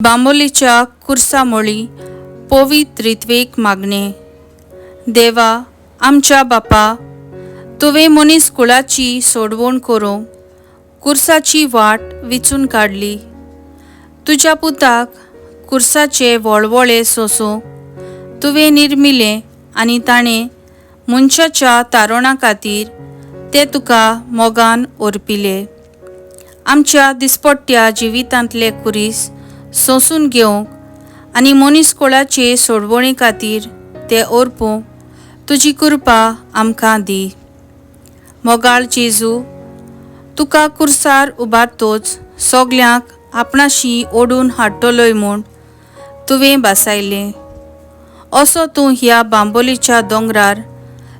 बांबोलीच्या कुर्सा मोळी पवित्र रित्वेक मागणें. देवा आमच्या बापा, तुवें मनीस कुळाची सोडवण करूंक कुर्साची वाट विचून काडली. तुज्या पुताक कुर्साचे वळवळे सोसूंक तुवें निर्मिलें आनी ताणें मनशाच्या तारोणा खातीर ते तुका मोगान ओरपिले. आमच्या दिसपट्ट्या जिवितांतले कुरीस सोंसून घेवंक आनी मनीस कुळाचे सोडवणी खातीर ते ओरपूंक तुजी कृपा आमकां दी. मोगाळ जेजू, तुका कुर्सार उबारतोच सगल्यांक आपणाशी ओडून हाडटलोय म्हूण तुवें भासायलें. असो तूं ह्या बांबोलीच्या दोंगरार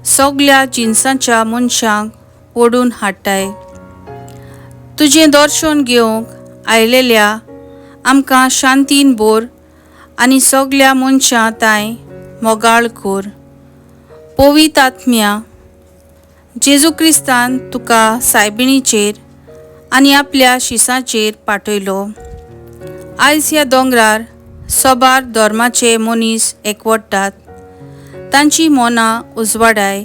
सगल्या जिनसांच्या मनशांक ओडून हाडटाय. तुजें दर्शन घेवंक आयलेल्या आमकां शांतीन बोर आनी सगल्या मनशां तांय मोगाळ कोर. पवित्र आत्म्या, जेजू क्रिस्तान तुका सायबिणीचेर आनी आपल्या शिसाचेर पाठयलो. आयज ह्या दोंगरार सोबार धर्माचे मनीस एकवटतात. तांची मनां उजवाडाय,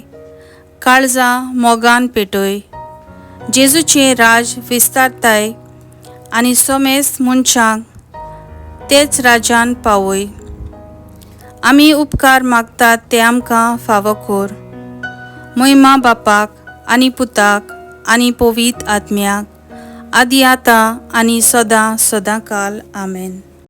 काळजां मोगान पेटय, जेजूचें राज विस्तारताय आनी समेस्त मनशांक तेच राजान पावय. आमी उपकार मागतात ते आमकां फावो कर. महिमा बापाक आनी पुताक आनी पवित्र आत्म्याक, आदी आतां आनी सदां सदां काल. आमेन.